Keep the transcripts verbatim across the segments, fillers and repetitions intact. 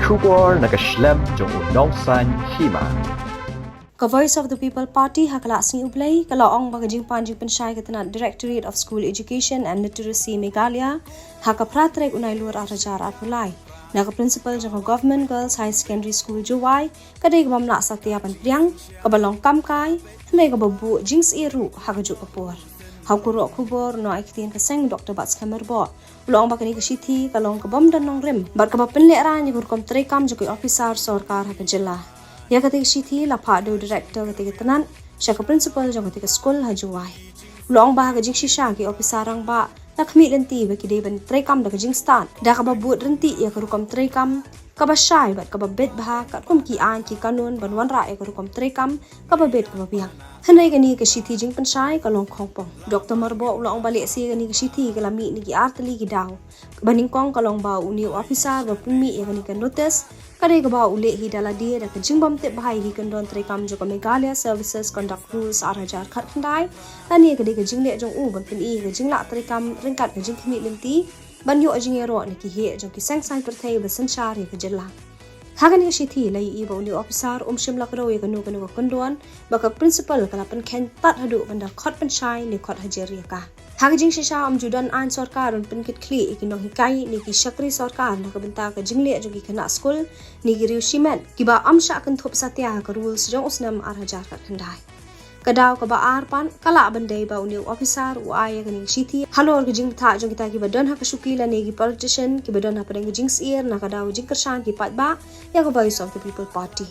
Khubor na ka shlem jong u Nongsaiñ Hima. Ka Voice of the People Party ha ka la sngi U Blei ka la ong ba ka jingpan jingpynshai ka tnat Directorate of School Education and Literacy Meghalaya ha ka phra tarik u Nailur ar hajar arphew lai na ka principal jong ka Government Girls Higher Secondary School Jowai ka dei ka bym lah satia ban pdiang, ka ba long kam kai, hynrei ka ba buh jingsyier ruh ha ka juh ka por. Ha u kyrpad khubor u nongaiktien ka seng Doctor Batskhem Myrboh u la ong ba kane ka shithi ka long ka bym don nongrim bad ka ba pynlehraiñ ïa ka rukom treikam jong ki ophisar sorkar ha ka jylla. Ïa kata ka shithi la phah da u director kata ka tnat sha ka principal jong kata ka skul ha Jowai. U la ong ba ha ka jingshisha ki ophisar rangbah la khmih lynti ba ki dei ban treikam da ka jingstad da ka ba bud ryntih ïa ka rukom treikam ka ba shai bad ka ba beit bha katkum ki aiñ ki kanun ban wanrah ïa ka rukom treikam ka ba beit ka ba biang. Hynrei kane ka shithi jingpynshai ka long khongpong. Doctor Myrboh u la ong ba lehse kane ka shithi ka la mih na ki ar tylli ki daw. Ba nyngkong ka long ba une u ophisar ba pynmih ïa kane ka notice ka dei ka ba u leh hi da lade da ka jingbymtip bha ïa ki kyndon treikam jong ka Meghalaya Services Conduct Rules ar hajar khatkhyndai, lane ka dei ka jingleh jong u ban pyni ïa ka jinglah treikam ryngkat ka jingkhmih lynti ban ïoh jingïaroh na ki heh jong ki seng saiñ pyrthei ba synshar ïa ka jylla. Ha kane ka shithi la ïohi ba une u ophisar um shym la kdew ïa kano kano ka kyndon ba ka principal ka la pynkheiñ tad haduh ban da khot pynshai ne khot hajir ïa ka. Ha ka jingshisha um ju don aiñ sorkar ban pynkitkhlieh ïa ki nonghikai ne ki shakri sorkar na ka bynta ka jingleh jong ki khynnah skul ne ki riew shimet ki ba ym shah kynthup satia ha ka rules jong u snem ar hajar khatkhyndai. Ka daw ka ba ar pat ka lah ban dei ba une u ophisar u ai ïa kane ka shithi halor ka jingbthah jong kita ki ba don ha ka shuki lane ki politician ki ba don hapdeng ka jingsyier na ka daw jingkyrshan ki paidbah ïa ka Voice of the People Party.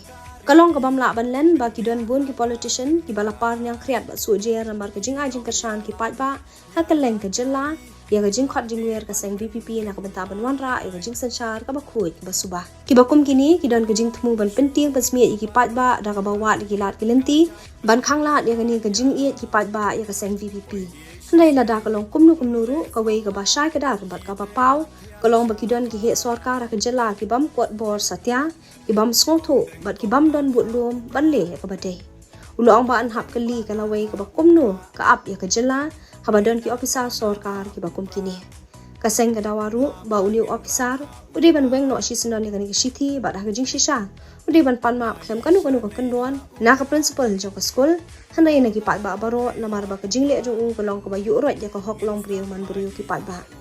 Ka long ka bym lah ban len ba ki don bun ki politician ki ba la par ñiangkhriat bad suh jer namar ka jingai jingkyrshan ki paidbah ha kylleng ka jylla ïa ka jingkhot jingwiar ka seng VPP na ka bynta ban wanrah ïa ka jingsynshar ka ba khuid ba suba. Ki ba kum kine ki don ka jingthmu ban pyntieng pynsmiej ïa ki paidbah da ka ba wad ïa ki lad ki lynti ban khanglad ïa kane ka jingïeit ki paidbah ïa ka seng VPP. Hynrei lada ka long kumno kumno ruh, kawei ka ba shai kdar bad ka ba paw ka long ba ki don ki heh sorkar ha ka jylla ki bym kot bor satia, ki bym sngewthuh bad ki bym don budlum ban leh ïa ka ba dei. U la ong ba yn hap kylli ka lawei ka ba kumno ka ap ïa ka jylla haba don ki ophisar sorkar ki ba kum kine. Ka seng ka dawa ruh ba une u ophisar u dei ban weng noh shisyndon ïa kane ka shithi bad ha ka jingshisha u dei ban pan map khlem kano kano ka kyndon na ka principal jong ka skul, hynrei na ki paidbah baroh namar ba ka jingleh jong u ka long ka ba ïuh roit ïa ka hok long briew man briew ki paidbah.